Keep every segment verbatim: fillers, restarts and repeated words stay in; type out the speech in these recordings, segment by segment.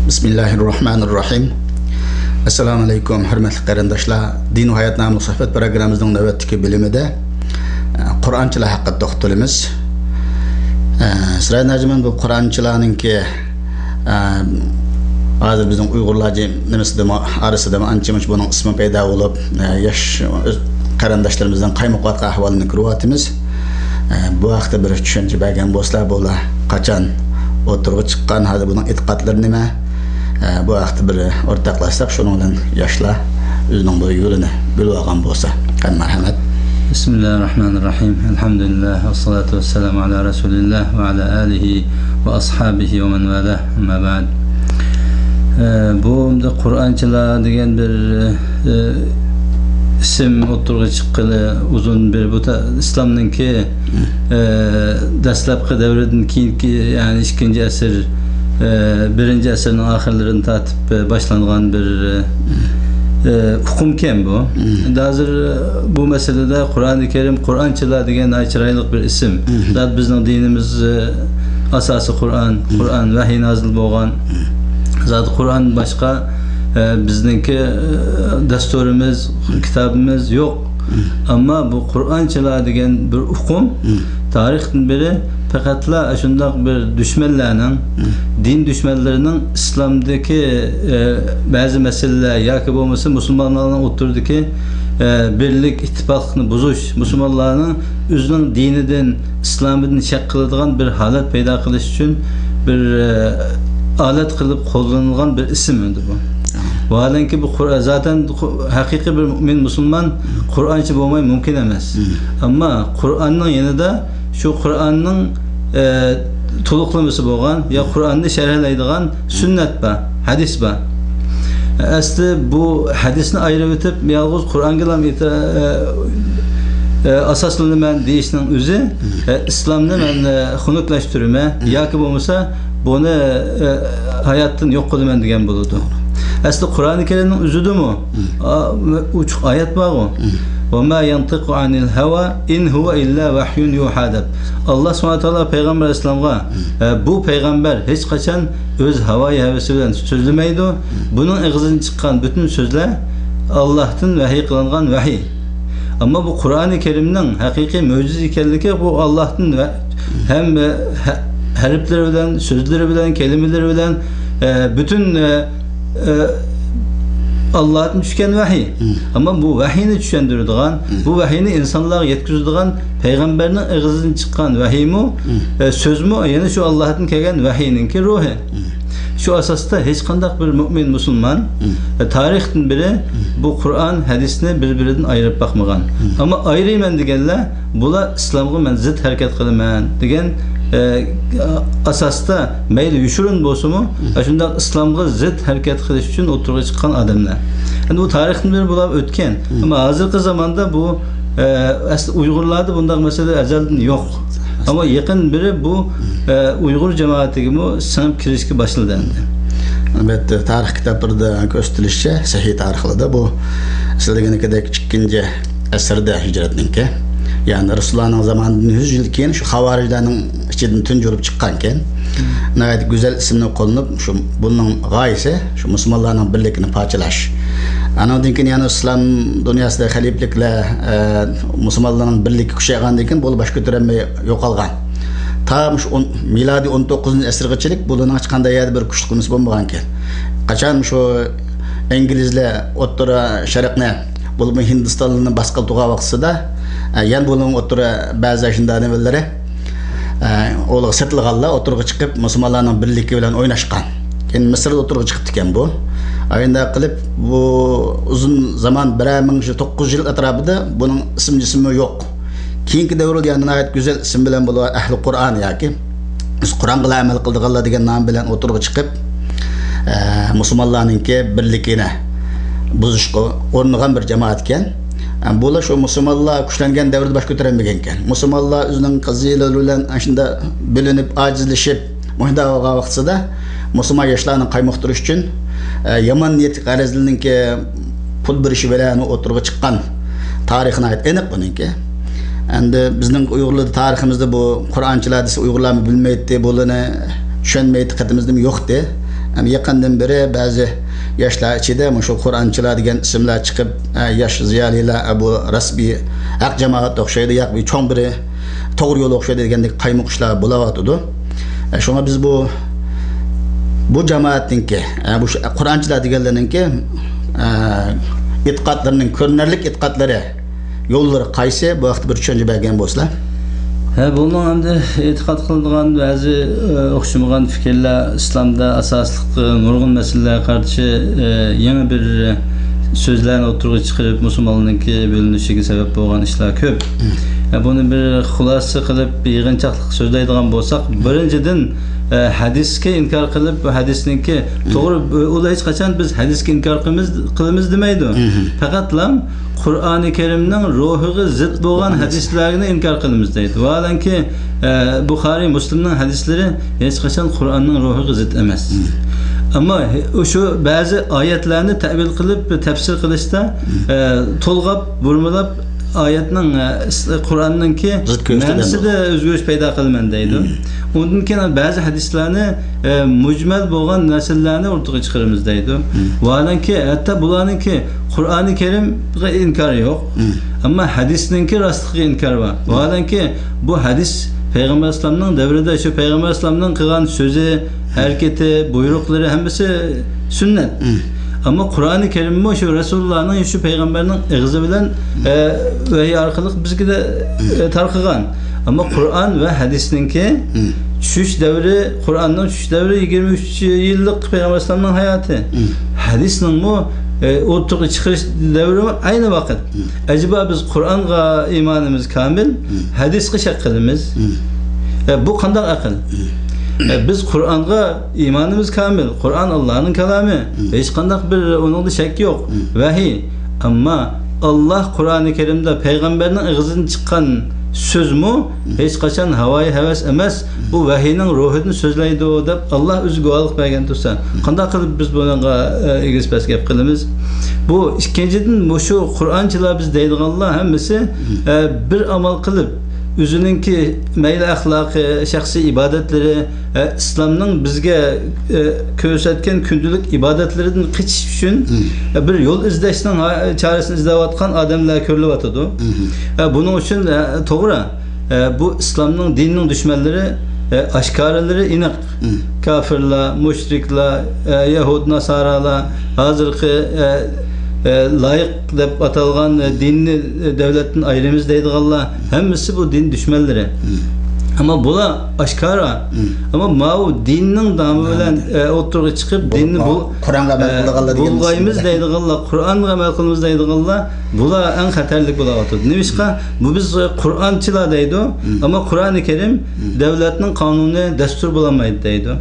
بىسمىللاھىررەھمانىررەھىم. ئەسسالامۇ ئەلەيكۇم، ھۆرمەتلىك قېرىنداشلار. دىن ۋە ھايات ناملىق سۆھبەت پروگراممىمىزنىڭ نۆۋەتتىكى بۆلۈمىدە، ئە، قۇرئانچىلار ھەققىدە توختىلىمىز. ئە، سىراج ناجىمەن، بۇ قۇرئانچىلارنىڭكى، ئە، ھازىر بىزنىڭ ئۇيغۇرلار جەم-، نېمىسىدىمۇ، ئارىسىدىمۇ ئانچە-مۇنچە بۇنىڭ ئىسمى پەيدا بولۇپ، ئە، ياش ئۆز قېرىنداشلىرىمىزنىڭ قايمۇقۇۋاتقان ئەھۋالىنى كۆرۈۋاتىمىز. ئە، بۇ ھەقتە بىر چۈشەنچە بەرگەن بولسا بولار. قاچان ئوتتۇرىغا چىققان، ھازىر بۇنىڭ ئېتىقادلىرى نېمە؟ ئە، بۇ ھەقتە بىر ئورتاقلاشساق، شۇنىڭ بىلەن ياشلار ئۆزىنىڭ بىر يولىنى بىلىۋالغان بولسا. قېنى، مەرھەمەت. بىسمىللاھىررەھمانىررەھىم. ئەلھەمدۇلىللاھ، ۋەسسالاتۇ ۋەسسالامۇ ئالا رەسۇلىللاھ ۋە ئالا ئالىھى ۋە ئاسھابىھى ۋە مەن ۋالاھ. ئەمما بەئد. ئە، بۇ ئەمدى قۇرئانچىلار دېگەن بىر، ئە، ئىسىم ئوتتۇرىغا چىققىلى ئۇزۇن بىر، بۇ تا-، ئىسلامنىڭكى، ئە، دەسلەپكى دەۋرىدىن كېيىنكى، يەنى ئىككىنچى ئەسىر، ئە، بىرىنچى ئەسىرنىڭ ئاخىرلىرىدىن تارتىپ، ئە، باشلانغان بىر، ئە، ئۇقۇمكەن بۇ. ئەمدى ھازىر، ئە، بۇ مەسىلىدە قۇرئانى كەرىم، قۇرئانچىلار دېگەن ناھايىتى چىرايلىق بىر ئىسىم. زادى بىزنىڭ دىنىمىز، ئە، ئاساسى قۇرئان، قۇرئان ۋەھىي نازىل بولغان. زادى قۇرئان باشقا، ئە، بىزنىڭكى، ئە، دەستۇرىمىز، كىتابىمىز يوق. ئەمما بۇ قۇرئانچىلار دېگەن بىر ئۇقۇم تارىختىن بېرى پەقەتلا ئاشۇنداق بىر دۈشمەنلەرنىڭ، دىن دۈشمەنلىرىنىڭ ئىسلامدىكى، ئە، بەزى مەسىلىلەر ياكى بولمىسا مۇسۇلمانلارنىڭ ئوتتۇرىدىكى، ئە، بىرلىك، ئىتتىپاقلىقنى بۇزۇش، مۇسۇلمانلارنىڭ ئۆزىنىڭ دىنىدىن، ئىسلامىدىن شەك قىلىدىغان بىر ھالەت پەيدا قىلىش ئۈچۈن بىر، ئە، ئالەت قىلىپ قوللىنىلغان بىر ئىسىم ئەمدى بۇ. ۋاھالەنكى، بۇ قۇر-، زاتەن قۇ-، ھەقىقىي بىر مۇئمىن مۇسۇلمان قۇرئانچى بولماي مۇمكىن ئەمەس. ئەمما قۇرئاننىڭ يېنىدا شۇ قۇرئاننىڭ، ئە، تولۇقلىمىسى بولغان يا قۇرئاننى شەرھلەيدىغان سۈننەت بار، ھەدىس بار. ئەسلى بۇ ھەدىسنى ئايرىۋېتىپ، يالغۇز قۇرئانغىلا ئېت-، ئە، ئە، ئاساسلىنىمەن دېيىشنىڭ ئۆزى، ئە، ئىسلامنى مەن، ئە، خۇنۈكلەشتۈرىمەن ياكى بولمىسا بۇنى، ئە، ھاياتتىن يوق قىلىمەن دېگەن بولىدۇ. ئەسلى قۇرئانى كەرىمنىڭ ئۆزىدىمۇ، ئا، ئوچۇق ئايەت بارغۇ. «ۋە ما يەنتىقۇ ئەنىل ھەۋا، ئىن ھۇۋە ئىللا ۋەھيۇن يۇھا» دەپ. ئاللا سۇبھانەھۇ ۋە تائالا پەيغەمبەر ئەلەيھىسسالامغا، ئە، بۇ پەيغەمبەر ھېچقاچان ئۆز ھاۋايى ھەۋىسى بىلەن سۆزلىمەيدۇ. بۇنىڭ ئېغىزىدىن چىققان پۈتۈن سۆزلەر ئاللاھتىن ۋەھىي قىلىنغان ۋەھىي. ئەمما بۇ قۇرئانى كەرىمنىڭ ھەقىقىي مۆجىزە ئىكەنلىكى، بۇ ئاللاھتىن ۋە-، ھەم، ھە-، ھەرپلىرى بىلەن، سۆزلىرى بىلەن، كەلىمىلىرى بىلەن، ئە، پۈتۈن، ئە، ئە، ئاللاھتىن چۈشكەن ۋەھىي. ئەمما بۇ ۋەھىينى چۈشەندۈرىدىغان، بۇ ۋەھىينى ئىنسانلارغا يەتكۈزىدىغان پەيغەمبەرنىڭ ئېغىزىدىن چىققان ۋەھىيمۇ، ئە، سۆزمۇ يەنە شۇ ئاللاھتىن كەلگەن ۋەھىينىڭكى روھى. شۇ ئاساستا ھېچقانداق بىر مۆمىن مۇسۇلمان، ئە، تارىختىن بېرى بۇ قۇرئان، ھەدىسنى بىر-بىرىدىن ئايرىپ باقمىغان. ئەمما ئايرىيمەن دېگەنلەر، بۇلار ئىسلامغا مەن زىت ھەرىكەت قىلىمەن دېگەن، ئە، ئاساستا مەيلى يوشۇرۇن بولسىمۇ، ئاشۇنداق ئىسلامغا زىت ھەرىكەت قىلىش ئۈچۈن ئوتتۇرىغا چىققان ئادەملەر. ئەمدى بۇ تارىختىن بېرى بۇلار ئۆتكەن. ئەمما ھازىرقى زاماندا بۇ، ئە، ئەسلى ئۇيغۇرلاردا بۇنداق مەسىلە ئەزەلدىن يوق. ئەمما يېقىن بىرى بۇ، ئە، ئۇيغۇر جامائىتىگىمۇ سىڭىپ كىرىشكە باشلىدى ئەمدى. ئەلۋەتتە، تارىخ كىتابلىرىدا كۆرسىتىلىشىچە، سەھىھ تارىخلاردا بۇ سىز دېگىنىكىدەك ئىككىنچى ئەسىردە ھىجرەتنىڭكى، يەنى رەسۇلۇللانىڭ زامانىدىن يۈز يىل كېيىن شۇ خاۋارىجلارنىڭ ئىچىدىن تۇنجى بولۇپ چىققانكەن. ناھايىتى گۈزەل ئىسىمنى قوللىنىپ، شۇ، بۇنىڭ غايىسى شۇ مۇسۇلمانلارنىڭ بىرلىكىنى پارچىلاش. ئانىڭدىن كېيىن يەنە ئىسلام دۇنياسىدا خەلىپىلىكلەر، ئە، مۇسۇلمانلارنىڭ بىرلىكى كۈچەيگەندىن كېيىن بۇلار باش كۆتۈرەلمەي يوقالغان. تا مۇشۇ ئون، مىلادىي ئون توققۇزىنچى ئەسىرگىچىلىك بۇلارنىڭ ھېچقانداق يەردە بىر كۈچلۈك نېمىسى بولمىغانكەن. قاچان شۇ ئىنگلىزلار ئوتتۇرا شەرقنى، بولۇپمۇ ھىندىستانلارنى باسقىلى تۇرغان ۋاقتىدا، ئە، يەنە بۇلارنىڭ ئوتتۇرا بەزى شۇنداق نېمىلىرى، ئە، ئۇلارغا سېتىلغانلار ئوتتۇرىغا چىقىپ، مۇسۇلمانلارنىڭ بىرلىكى بىلەن ئويناشقان. كېيىن مىسىردا ئوتتۇرىغا چىقىپتىكەن بۇ. ئاينداق قىلىپ، بۇ ئۇزۇن زامان، بىرەر مىڭ توققۇز يۈز يىل ئەتراپىدا بۇنىڭ ئىسىم جىسمى يوق. كېيىنكى دەۋردە يەنە ناھايىتى گۈزەل ئىسىم بىلەن بولغان ئەھلى قۇرئان ياكى بىز قۇرئانغىلا ئەمەل قىلىدىغانلار دېگەن نام بىلەن ئوتتۇرىغا چىقىپ، ئە، مۇسۇلمانلارنىڭكى بىرلىكىنى بۇزۇشقا ئۇرۇنغان بىر جامائەت ئىكەن. ئە، بۇلار شۇ مۇسۇلمانلار كۈچلەنگەن دەۋردە باش كۆتۈرەلمىگەن ئىكەن. مۇسۇلمانلار ئۆزىنىڭ قىزىلىرى بىلەن ئاشۇنداق بۆلۈنۈپ، ئاجىزلىشىپ، مۇشۇنداق بولغان ۋاقتىدا مۇسۇلمان ياشلارنى قايمۇقتۇرۇش ئۈچۈن، ئە، يامان نىيەتلىك غەرەزلىنىڭكى پۇل بېرىشى بىلەن ئوتتۇرىغا چىققان تارىخى ناھايىتى ئېنىق بۇنىڭكى. ئەمدى بىزنىڭ ئۇيغۇرلاردا تارىخىمىزدا بۇ قۇرئانچىلار دېسە ئۇيغۇرلارمۇ بىلمەيتتى، بۇلارنى چۈشەنمەيتتى، قېتىمىزدىمۇ يوقتى. ھەم يېقىندىن بېرى بەزى ياشلار ئىچىدە مۇشۇ قۇرئانچىلار دېگەن ئىسىملار چىقىپ، ئە، ياش زىيالىيلار، ئە، بۇ راست بىر ھەق جامائەت ئوخشايدۇ، ياق بىر چوڭ بىرى توغرا يول ئوخشايدۇ دېگەندەك قايمۇق ئىشلار بولاۋاتىدۇ. ئە، شۇڭا بىز بۇ، بۇ جامائەتنىڭكى، ئە، بۇ ش-، قۇرئانچىلار دېگەنلەرنىڭكى، ئە، ئېتىقادلىرىنىڭ، كۆرۈنەرلىك ئېتىقادلىرى، يوللىرى قايسى؟ بۇ ھەقتە بىر چۈشەنچە بەرگەن بولسىلا. ھە، بۇنىڭ ئەمدى ئېتىقاد قىلىدىغان بەزى، ئە، ئوخشىمىغان پىكىرلەر ئىسلامدا ئاساسلىق، ئە، نۇرغۇن مەسىلىلەرگە قارىتىشى، ئە، يېڭى بىر، ئە، سۆزلەرنى ئوتتۇرىغا چىقىرىپ، مۇسۇلمانلارنىڭكى بۆلۈنۈشىگە سەۋەب بولغان ئىشلار كۆپ. ھە، بۇنى بىر خۇلاسە قىلىپ، بىر يىغىنچاقلىق سۆزلەيدىغان بولساق، بىرىنچىدىن، ئە، ھەدىسكە ئىنكار قىلىپ، بۇ ھەدىسنىڭكى توغرا، ئۇ ھېچقاچان بىز ھەدىسكە ئىنكار قىلىمىز، قىلىمىز دېمەيدۇ. پەقەتلا قۇرئانى كەرىمنىڭ روھىغا زىت بولغان ھەدىسلەرنى ئىنكار قىلىمىز دەيدۇ. ۋاھالەنكى، ئە، بۇخارىي، مۇسلىمنىڭ ھەدىسلىرى ھېچقاچان قۇرئاننىڭ روھىغا زىت ئەمەس. ئەمما ھې-، شۇ بەزى ئايەتلەرنى تەۋىل قىلىپ، تەپسىر قىلىشتا، ئە، تولغاپ، بۇرمىلاپ، ئايەتنىڭ، ئە، ئىس-، قۇرئاننىڭكى زىت كۆرسىتىدۇ. مەنىسىدە ئۆزگىرىش پەيدا قىلىمەن دەيدۇ. ئۇندىن كېيىن بەزى ھەدىسلەرنى، ئە، مۇجمەل بولغان مەسىلىلەرنى ئوتتۇرىغا چىقىرىمىز دەيدۇ. ۋاھالەنكى، ھەتتا بۇلارنىڭكى قۇرئانى كەرىمگە ئىنكار يوق. ئەمما ھەدىسنىڭكى راستلىقىغا ئىنكار بار. ۋاھالەنكى، بۇ ھەدىس پەيغەمبەر ئەلەيھىسسالامنىڭ دەۋرىدە، شۇ پەيغەمبەر ئەلەيھىسسالامنىڭ قىلغان سۆزى، ھەرىكىتى، بۇيرۇقلىرى ھەممىسى سۈننەت. ئەمما قۇرئانى كەرىممۇ شۇ رەسۇلۇللانىڭ، شۇ پەيغەمبەرنىڭ ئېغىزى بىلەن، ئە، ۋەھىي ئارقىلىق بىزگە، ئە، تارقىغان. ئەمما قۇرئان ۋە ھەدىسنىڭكى چۈشۈش دەۋرى، قۇرئاننىڭ چۈشۈش دەۋرى يىگىرمە ئۈچ يىللىق پەيغەمبەر ئەلەيھىسسالامنىڭ ھاياتى. ھەدىسنىڭمۇ، ئە، ئوتتۇرىغا چىقىرىش دەۋرى ئەينى ۋاقىت. ئەجەبا بىز قۇرئانغا ئىمانىمىز كامىل، ھەدىسقا شەك قىلىمىز. ئە، بۇ قانداق ئەقىل؟ ئە، بىز قۇرئانغا ئىمانىمىز كامىل. قۇرئان ئاللانىڭ كالامى. ھېچقانداق بىر ئۇنىڭدا شەك يوق. ۋەھىي. ئەمما ئاللا قۇرئانى كەرىمدە پەيغەمبەرنىڭ ئېغىزىدىن چىققان سۆزمۇ ھېچقاچان ھاۋايى ھەۋەس ئەمەس، بۇ ۋەھىينىڭ روھىدىن سۆزلەيدۇ دەپ ئاللا ئۆزى گۇۋاھلىق بەرگەن تۇرسا، قانداق قىلىپ بىز بۇنىڭغا، ئە، ئېگىز پەس گەپ قىلىمىز؟ بۇ ئىككىنچىدىن، مۇشۇ قۇرئانچىلار بىز دەيدىغانلار ھەممىسى، ئە، بىر ئامال قىلىپ، ئۆزىنىڭكى مەيلى ئەخلاقى، شەخسىي ئىبادەتلىرى، ئە، ئىسلامنىڭ بىزگە، ئە، كۆرسەتكەن كۈندىلىك ئىبادەتلىرىدىن قېچىش ئۈچۈن، ئە، بىر يول ئىزدەشنىڭ ھا-، چارىسىنى ئىزدەۋاتقان ئادەملەر كۆرۈلۈۋاتىدۇ. ئە، بۇنىڭ ئۈچۈن، ئە، توغرا، ئە، بۇ ئىسلامنىڭ، دىننىڭ دۈشمەنلىرى، ئە، ئاشكارىلىرى ئېنىق. كاپىرلار، مۇشرىكلار، ئە، يەھۇد، ناسارالار، ھازىرقى، ئە، ئە، لايىق دەپ ئاتالغان، ئە، دىننى، ئە، دۆلەتتىن ئايرىمىز دەيدىغانلار، ھەممىسى بۇ دىن دۈشمەنلىرى. ئەمما بۇلار ئاشكارا. ئەمما ماۋۇ دىننىڭ نامى بىلەن، ئە، ئوتتۇرىغا چىقىپ، دىننى بۇ، قۇرئانغا ئەمەل ئە، قىلىدىغانلار دېگەن بۇلغايمىز دېيىدىغانلار، قۇرئانغا ئەمەل قىلىمىز دەيدىغانلار، بۇلار ئەڭ خەتەرلىك بولاۋاتىدۇ. نېمىشقا؟ بۇ بىز قۇرئانچىلار دەيدۇ، ئەمما قۇرئانى كەرىم دۆلەتنىڭ قانۇنى، دەستۇرى بولالمايدۇ دەيدۇ.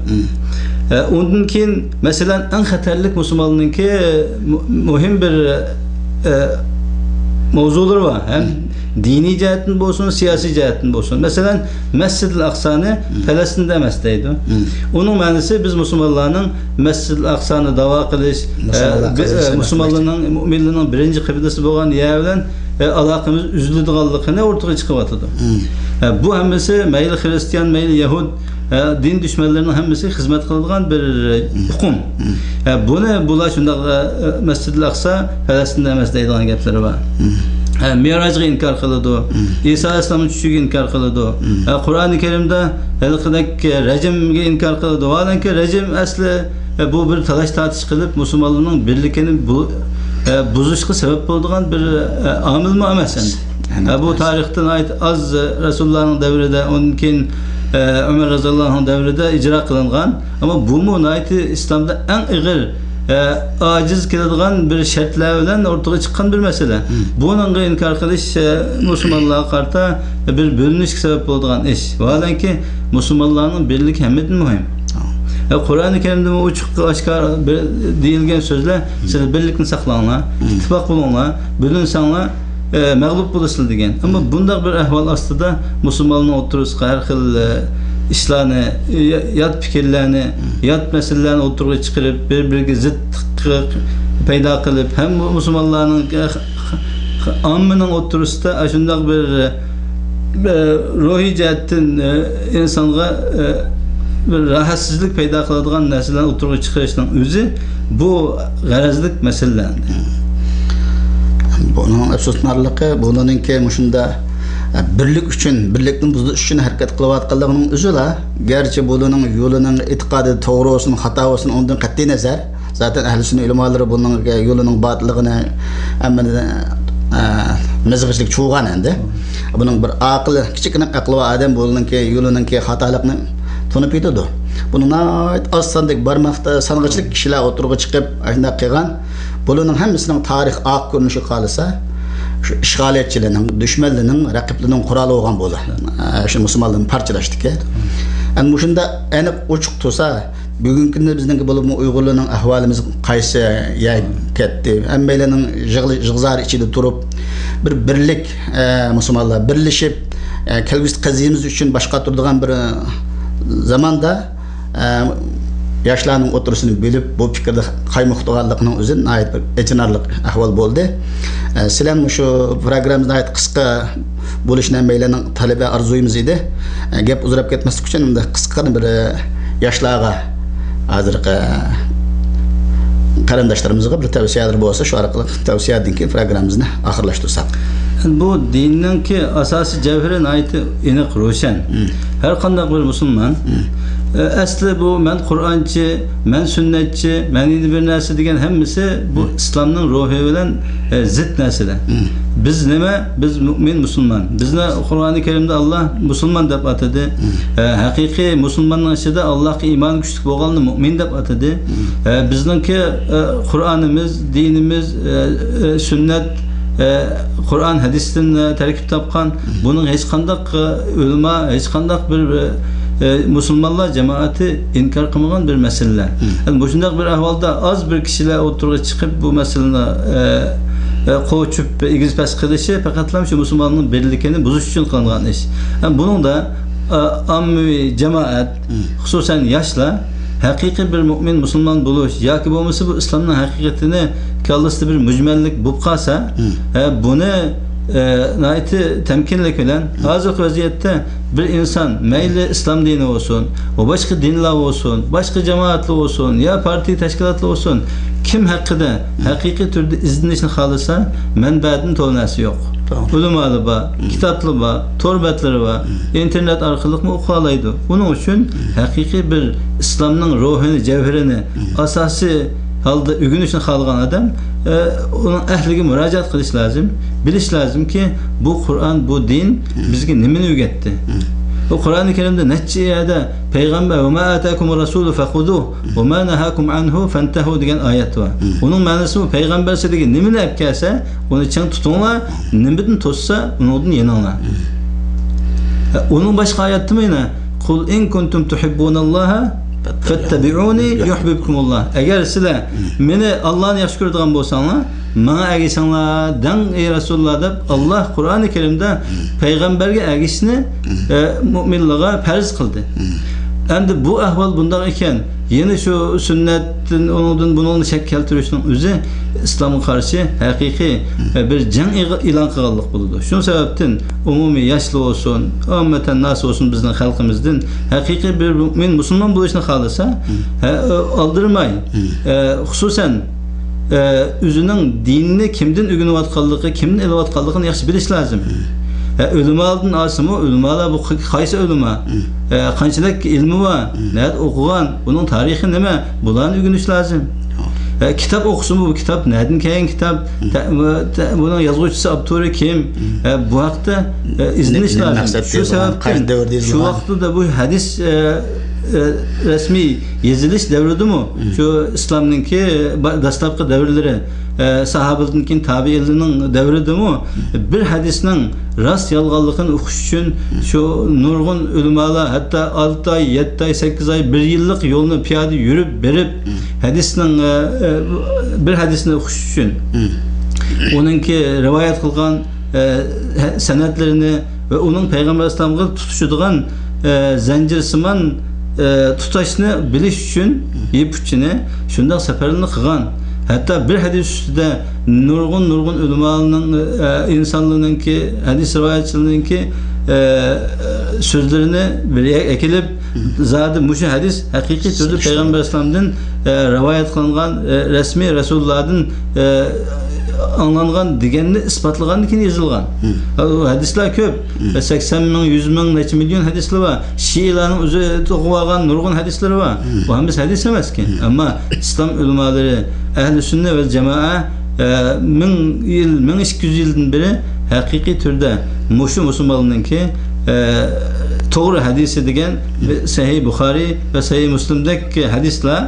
ئە، ئۇندىن كېيىن، مەسىلەن، ئەڭ خەتەرلىك مۇسۇلمانلارنىڭكى مۇ-، مۇھىم بىر، ئە، ماۋزۇلىرى بار. ھەم دىنىي جەھەتتىن بولسۇن، سىياسىي جەھەتتىن بولسۇن. مەسىلەن، مەسجىدىل ئەقسانى پەلەستىندە ئەمەس دەيدۇ. ئۇنىڭ مەنىسى، بىز مۇسۇلمانلارنىڭ مەسجىدىل ئەقسانى داۋا قىلىش، ئە، بى-، ئە، مۇسۇلمانلارنىڭ، مۇئمىنلارنىڭ بىرىنچى قىبلىسى بولغان يەر بىلەن، ئە، ئالاقىمىز ئۈزۈلىدىغانلىقىنى ئوتتۇرىغا چىقىرىۋاتىدۇ. ئە، بۇ ھەممىسى مەيلى خىرىستىيان، مەيلى يەھۇد، ئە، دىن دۈشمەنلىرىنىڭ ھەممىسىگە خىزمەت قىلىدىغان بىر ئۇقۇم. ئە، بۇنى بۇلار شۇنداق، ئە، مەسجىدىل ئەقسا پەلەستىندە ئەمەس دەيدىغان گەپلىرى بار. ئە، مىراجغا ئىنكار قىلىدۇ. ئىسا ئەلەيھىسسالامنىڭ چۈشىگە ئىنكار قىلىدۇ. ئە، قۇرئانى كەرىمدە ھېلىقىدەك رەجىمگە ئىنكار قىلىدۇ. ۋاھالەنكى رەجىم ئەسلى، ئە، بۇ بىر تالاش-تارتىش قىلىپ، مۇسۇلمانلارنىڭ بىرلىكىنى بۇ-، ئە، بۇزۇشقا سەۋەب بولىدىغان بىر، ئە، ئامىلمۇ ئەمەس ئەمدى. ئە، بۇ تارىختا ناھايىتى ئاز، ئە، رەسۇلۇللانىڭ دەۋرىدە، ئۇندىن كېيىن، ئە، ئۆمەر رەزىياللاھۇ ئەنھۇ دەۋرىدە ئىجرا قىلىنغان. ئەمما بۇمۇ ناھايىتى ئىسلامدا ئەڭ ئېغىر، ئە، ئاجىز كېلىدىغان بىر شەرتلەر بىلەن ئوتتۇرىغا چىققان بىر مەسىلە. بۇنىڭغا ئىنكار قىلىش، ئە، مۇسۇلمانلارغا قارىتا بىر بۆلۈنۈشكە سەۋەب بولىدىغان ئىش. ۋاھالەنكى، مۇسۇلمانلارنىڭ بىرلىكى ھەممىدىن مۇھىم. ئە، قۇرئانى كەرىمدىمۇ ئوچۇق ئاشكارا بىر دېيىلگەن سۆزلەر، سىلەر بىرلىكنى ساقلاڭلار، ئىتتىپاق بولۇڭلار، بۆلۈنسەڭلار، ئە، مەغلۇپ بولىسىلەر دېگەن. ئەمما بۇنداق بىر ئەھۋال ئاستىدا مۇسۇلمانلارنىڭ ئوتتۇرىسىغا ھەر خىل، ئە، ئىشلارنى، يا-، يات پىكىرلەرنى، يات مەسىلىلەرنى ئوتتۇرىغا چىقىرىپ، بىر-بىرىگە زىتلىق پەيدا قىلىپ، ھەم مۇسۇلمانلارنىڭ، ئە، ئاممىنىڭ ئوتتۇرىسىدا ئاشۇنداق بىر، ئە، روھىي جەھەتتىن، ئە، ئىنسانغا، ئە، بىر راھەتسىزلىك پەيدا قىلىدىغان نەرسىلەرنى ئوتتۇرىغا چىقىرىشنىڭ ئۆزى بۇ غەرەزلىك مەسىلىلەر. بۇنىڭ ئەپسۇسلىنارلىقى، بۇنىڭكى مۇشۇنداق بىرلىك ئۈچۈن، بىرلىكنى بۇزۇش ئۈچۈن ھەرىكەت قىلىۋاتقانلىقىنىڭ ئۆزىلا، گەرچە بۇلارنىڭ يولىنىڭ ئېتىقادى توغرا بولسۇن، خاتا بولسۇن، ئۇنىڭدىن قەتئىي نەزەر، زاتەن ئەھلى سۈننە ئۆلىمالىرى بۇنىڭ يولىنىڭ باتىللىقىنى ھەممىدىن، ئە، مىزغىچلىك چۇۋغان ئەمدى. بۇنىڭ بىر ئاقىل، كىچىككىنە ئەقلى بار ئادەم بۇنىڭكى يولىنىڭكى خاتالىقىنى تونۇپ يېتىدۇ. بۇنى ناھايىتى ئاز ساندىكى بارماقتا سانغىچىلىك كىشىلەر ئوتتۇرىغا چىقىپ، ئاشۇنداق قىلغان. بۇلارنىڭ ھەممىسىنىڭ تارىخ ئاق كۆرۈنۈشىگە قالسا، شۇ ئىشغالىيەتچىلەرنىڭ، دۈشمەنلىرىنىڭ، رەقىبلىرىنىڭ قورالى بولغان بۇلار. ئە، شۇ مۇسۇلمانلارنى پارچىلاشتىكى. ئەنە مۇشۇنداق ئەنىق ئوچۇق تۇرسا، بۈگۈنكى كۈندە بىزنىڭكى بولۇپمۇ ئۇيغۇرلارنىڭ ئەھۋالىمىز قايسى يەرگە كەتتى؟ ھەممەيلەننىڭ يىغلى-، يىغزارى ئىچىدە تۇرۇپ، بىر بىرلىك، ئە، مۇسۇلمانلار بىرلىشىپ، ئە، كەلگۈسى قەزىيىمىز ئۈچۈن باش قاتۇرىدىغان بىر، ئە، زاماندا، ئە، ياشلارنىڭ ئوتتۇرىسىنى بۆلۈپ، بۇ پىكىردە قايمۇقىدىغانلىقىنىڭ ئۆزى ناھايىتى بىر ئېچىنارلىق ئەھۋال بولدى. ئە، سىلەر مۇشۇ پروگراممىمىز ناھايىتى قىسقا بولۇشىنى ھەممەيلەننىڭ تەلىپى، ئارزۇيىمىز ئىدى. ئە، گەپ ئۇزىراپ كەتمەسلىك ئۈچۈن، ئەمدى قىسقىغىنە بىر، ئە، ياشلارغا، ھازىرقى قېرىنداشلىرىمىزغا بىر تەۋسىيەلىرى بولسا، شۇ ئارقىلىق تەۋسىيەدىن كېيىن پروگراممىمىزنى ئاخىرلاشتۇرساق. بۇ دىننىڭكى ئاساسىي جەۋھىرى ناھايىتى ئېنىق، روشەن. مم. ھەر قانداق بىر مۇسۇلمان، مم، ئە، ئەسلى بۇ مەن قۇرئانچى، مەن سۈننەتچى، مەن يەنە بىر نەرسە دېگەن ھەممىسى بۇ، مم، ئىسلامنىڭ روھى بىلەن، ئە، زىت نەرسىلەر. مم. بىز نېمە؟ بىز مۇئمىن مۇسۇلمان. بىزنى قۇرئانى كەرىمدە ئاللا مۇسۇلمان دەپ ئاتىدى. مم. ئە، ھەقىقىي مۇسۇلماننىڭ ئىچىدە ئاللاغا ئىمانى كۈچلۈك بولغاننى مۇئمىن دەپ ئاتىدى. مم. ئە، بىزنىڭكى، ئە، قۇرئانىمىز، دىنىمىز، ئە، ئە، سۈننەت، ئە، قۇرئان ھەدىستىن، ئە، تەركىب تاپقان. مم. بۇنىڭ ھېچقانداق، ئە، ئۆلىما، ھېچقانداق بىر، ئە، مۇسۇلمانلار جامائىتى ئىنكار قىلمىغان بىر مەسىلىلەر. مم. ئەمدى مۇشۇنداق بىر ئەھۋالدا ئاز بىر كىشىلەر ئوتتۇرىغا چىقىپ، بۇ مەسىلىنى، ئە، ئە، قوچۇپ، ئېگىز پەس قىلىشى پەقەتلا شۇ مۇسۇلمانلارنىڭ بىرلىكىنى بۇزۇش ئۈچۈن قىلىنغان ئىش. ئەمدى بۇنىڭدا، ئە، ئاممىۋى جامائەت، مم، خۇسۇسەن ياشلار ھەقىقىي بىر مۇئمىن مۇسۇلمان بولۇش ياكى بولمىسا بۇ ئىسلامنىڭ ھەقىقىتىنى كاللىسىدا بىر مۈجمەللىك بولۇپ قالسا، مم، ئە، بۇنى، ئە، ناھايىتى تەمكىنلىك بىلەن، مم، ھازىرقى ۋەزىيەتتە بىر ئىنسان مەيلى ئىسلام دىنى بولسۇن، ۋە باشقا دىنلار بولسۇن، باشقا جامائەتلەر بولسۇن، يا پارتىيە تەشكىلاتلار بولسۇن، كىم ھەققىدە، مم، ھەقىقىي تۈردە ئىزدىنىشنى خالىسا، مەنبەدىن تولا نەرسە يوق. توغرا. ئۆلىمالار بار، مم، كىتابلار بار، تور بەتلىرى بار، مم، ئىنتېرنېت ئارقىلىقمۇ ئوقۇۋالايدۇ. بۇنىڭ ئۈچۈن، مم، ھەقىقىي بىر ئىسلامنىڭ روھىنى، جەۋھىرىنى، مم، ئاساسىي ھالدا ئۆگىنىشنى خالىغان ئادەم، ئە، ئۇنىڭ ئەھلىگە مۇراجىئەت قىلىش لازىم. بىلىش لازىمكى، بۇ قۇرئان، بۇ دىن، مم، بىزگە نېمىنى ئۆگەتتى؟ مم. بۇ قۇرئانى كەرىمدە نەچچە يەردە پەيغەمبەر، «ۋە ما ئاتاكۇمۇر رەسۇلۇ فەخۇزۇھ، ۋە ما نەھاكۇم ئەنھۇ فەنتەھۇ» دېگەن ئايەت بار. مم. ئۇنىڭ مەنىسى بۇ، پەيغەمبەر سىلەرگە نېمىنى ئەپ كەلسە، ئۇنى چىڭ تۇتۇڭلار، نېمىدىن توسسا، ئۇنىڭدىن يېنىڭلار. مم. ئۇنىڭ باشقا ئايەتتىمۇ يەنە، «قۇل ئىن كۇنتۇم تۇھىببۇناللاھا فەتتەبىئۇنى يۇھبىبكۇمۇللاھ.» ئەگەر سىلەر، مم، مېنى، ئاللانى ياخشى كۆرىدىغان بولساڭلار، ماڭا ئەگىشىڭلار دەڭ، ئەي رەسۇلۇللاھ، دەپ، مم، ئاللا قۇرئانى كەرىمدە، مم، پەيغەمبەرگە ئەگىشىشنى، مم، ئە، مۆمىنلارغا پەرز قىلدى. مم. ئەمدى بۇ ئەھۋال بۇنداق ئىكەن، يەنە شۇ سۈننەتتىن، ئۇنىڭدىن، بۇنىڭدىن شەك كەلتۈرۈشنىڭ ئۆزى ئىسلامغا قارشى ھەقىقىي، مم، ئە، بىر جەڭ ئېغ-، ئېلان قىلغانلىق بولىدۇ. شۇ سەۋەبتىن ئومۇمىي ياشلار بولسۇن، ئاممەتەن ناس بولسۇن، بىزنىڭ خەلقىمىزدىن ھەقىقىي بىر مۆمىن مۇسۇلمان بولۇشنى خالىسا، مم، ھە، ئالدىرىماي، مم، ئە، خۇسۇسەن، ئە، ئۆزىنىڭ دىنىنى كىمدىن ئۆگىنىۋاتقانلىقى، كىمدىن ئېلىۋاتقانلىقىنى ياخشى بىلىش لازىم. مم. ئە، ئۆلىمالىدىن ئالسىمۇ، ئۆلىمالار بۇ ق-، قايسى ئۆلىما؟ مم. ئە، قانچىلىك ئىلمى بار؟ مم. نەدە ئوقۇغان؟ بۇنىڭ تارىخى نېمە؟ بۇلارنى ئۆگىنىش لازىم. ھە، كىتاب ئوقۇسىمۇ، بۇ كىتاب نەدىن كەلگەن كىتاب؟ مم. تە-، ۋە تە-، بۇنىڭ يازغۇچىسى، ئاپتورى كىم؟ مم. ھە، بۇ ھەقتە، ھە، ئىزدىنىش لازىم. شۇ سەۋەبتىن شۇ ۋاقىتتا بۇ ھەدىس، ھە، ھە، رەسمىي يېزىلىش دەۋرىدىمۇ، مم، شۇ ئىسلامنىڭكى با-، دەسلەپكى دەۋرلىرى، ئە، ساھابىلەردىن كېيىن تابىئىنلارنىڭ دەۋرىدىمۇ، مم، بىر ھەدىسنىڭ راست يالغانلىقىنى ئۇقۇش ئۈچۈن، مم، شۇ نۇرغۇن ئۆلىمالار، ھەتتا ئلتە ئاي، يەتتە ئاي، سەككىز ئاي، بىر يىللىق يولنى پىيادە يۈرۈپ بېرىپ، مم، ھەدىسنىڭ، ئە، ئە، بىر ھەدىسنى ئۇقۇش ئۈچۈن، مم، ئۇنىڭكى رىۋايەت قىلغان، ئە، ھە-، سەنەدلىرىنى ۋە ئۇنىڭ پەيغەمبەر ئەلەيھىسسالامغا تۇتىشىدىغان، ئە، زەنجىر سىمان، ئە، تۇتاشنى بىلىش ئۈچۈن يىپ ئۇچىنى شۇنداق سەپەرلەرنى قىلغان. ھەتتا بىر ھەدىس ئۈستىدە نۇرغۇن، نۇرغۇن ئۆلىمالارنىڭ، ئە، ئىنسانلارنىڭكى، ھەدىس رىۋايەتچىلىرىنىڭكى، ئە، سۆزلىرىنى بىر يەرگە ئەكېلىپ، زادى مۇشۇ ھەدىس ھەقىقىي تۈردە پەيغەمبەر ئەلەيھىسسالامدىن، ئە، رىۋايەت قىلىنغان، ئە، رەسمىي رەسۇلۇللادىن، ئە، ئاڭلانغان دېگەننى ئىسپاتلىغاندىن كېيىن يېزىلغان. ئە، ئۇ ھەدىسلەر كۆپ. ئە، سەكسەن مىڭ، يۈز مىڭ، نەچچە مىليون ھەدىسلەر بار. شىئىلارنىڭ ئۆزى توقۇۋالغان نۇرغۇن ھەدىسلىرى بار. بۇ ھەممىسى ھەدىس ئەمەسكەن. ئەمما ئىسلام ئۆلىمالىرى، ئەھلى سۈننە ۋەل جامائە، ئە، مىڭ يىل، مىڭ ئىككى يۈز يىلدىن بېرى ھەقىقىي تۈردە مۇشۇ مۇسۇلمانلارنىڭكى، ئە، توغرا ھەدىسى دېگەن سەھىھ بۇخارىي ۋە سەھىھ مۇسلىمدەك ھەدىسلەر،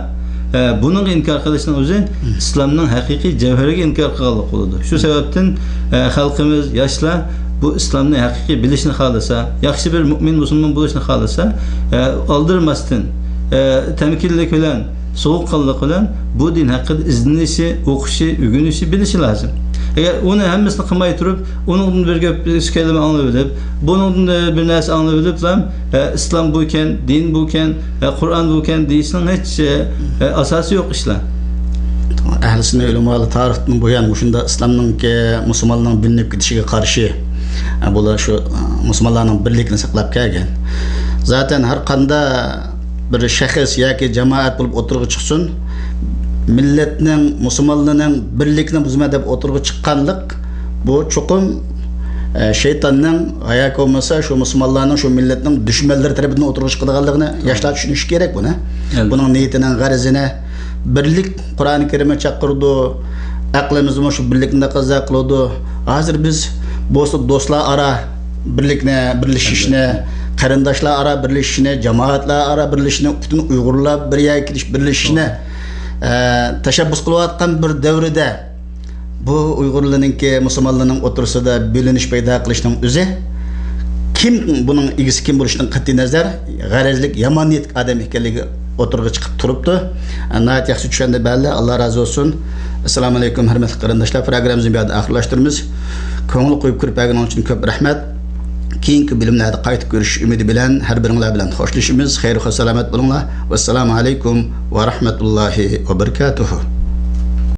ئە، بۇنىڭغا ئىنكار قىلىشنىڭ ئۆزى ئىسلامنىڭ ھەقىقىي جەۋھىرىگە ئىنكار قىلغانلىق بولىدۇ. شۇ سەۋەبتىن، ئە، خەلقىمىز، ياشلار بۇ ئىسلامنى ھەقىقىي بىلىشنى خالىسا، ياخشى بىر مۇئمىن مۇسۇلمان بولۇشنى خالىسا، ئە، ئالدىرىماستىن، ئە، تەمكىنلىك بىلەن، سوغۇققانلىق بىلەن بۇ دىن ھەققىدە ئىزدىنىشى، ئوقۇشى، ئۆگىنىشى، بىلىشى لازىم. ئەگەر ئۇنى ھەممىسىنى قىلماي تۇرۇپ، ئۇنىڭدىن بىر گەپ، ئىككى كەلىمە ئاڭلىۋېلىپ، بۇنىڭدىن بىر نەرسە ئاڭلىۋېلىپلا، ئە، ئىسلام بۇكەن، دىن بۇكەن، ئە، قۇرئان بۇكەن دېيىشنىڭ ھېچ، ئە، ئە، ئاساسى يوق ئىشلار. ئەھلى سۈننە ئۆلىمالىرى تارىختىن بۇيان مۇشۇنداق ئىسلامنىڭكى، مۇسۇلمانلارنىڭ بۆلۈنۈپ كېتىشىگە قارشى، ئە، بۇلار شۇ، ئە، مۇسۇلمانلارنىڭ بىرلىكىنى ساقلاپ كەلگەن. زاتەن ھەر قانداق بىر شەخس ياكى جامائەت بولۇپ ئوتتۇرىغا چىقسۇن، مىللەتنىڭ، مۇسۇلمانلارنىڭ بىرلىكىنى بۇزىمەن دەپ ئوتتۇرىغا چىققانلىق، بۇ چوقۇم، ئە، شەيتاننىڭ ياكى بولمىسا شۇ مۇسۇلمانلارنىڭ، شۇ مىللەتنىڭ دۈشمەنلىرى تەرىپىدىن ئوتتۇرىغا چىقىدىغانلىقىنى ياشلار چۈشىنىشى كېرەك بۇنى. ئەلبەتتە. بۇنىڭ نىيىتىنىڭ غەرىزىنى بىرلىك قۇرئانى كەرىمى چاقىرىدۇ، ئەقلىمىزمۇ شۇ بىرلىكنى تەقەززا قىلىدۇ. ھازىر بىز بولسا دوستلار ئارا بىرلىكنى، بىرلىشىشنى، قېرىنداشلار ئارا بىرلىشىشنى، جامائەتلەر ئارا بىرلىشىشنى، پۈتۈن ئۇيغۇرلار بىر يەرگە كېلىش، بىرلىشىشنى، ئە، تەشەببۇس قىلىۋاتقان بىر دەۋردە بۇ ئۇيغۇرلارنىڭكى، مۇسۇلمانلارنىڭ ئوتتۇرىسىدا بۆلۈنۈش پەيدا قىلىشنىڭ ئۆزى كىم، بۇنىڭ ئىگىسى كىم بولۇشىدىن قەتئىينەزەر، غەرەزلىك، يامان نىيەتلىك ئادەم ئىكەنلىكى ئوتتۇرىغا چىقىپ تۇرۇپتۇ. ناھايىتى ياخشى چۈشەندى بەللى، ئاللا رازى بولسۇن. ئەسسالامۇ ئەلەيكۇم، ھۆرمەتلىك قېرىنداشلار، پروگراممىمىزنى بۇ يەردە ئاخىرلاشتۇرىمىز. كۆڭۈل قويۇپ كۆرۈپ بەرگىنىڭ ئۈچۈن كۆپ رەھمەت. كېيىنكى بۆلۈملەردە قايتا كۆرۈشۈش ئۈمىدى بىلەن ھەر بىرىڭلار بىلەن خوشلىشىمىز. خەير-خۇش سالامەت بولۇڭلار. ۋەسسالامۇ ئەلەيكۇم ۋە رەھمەتۇللاھى ۋە بەرىكاتۇھۇ.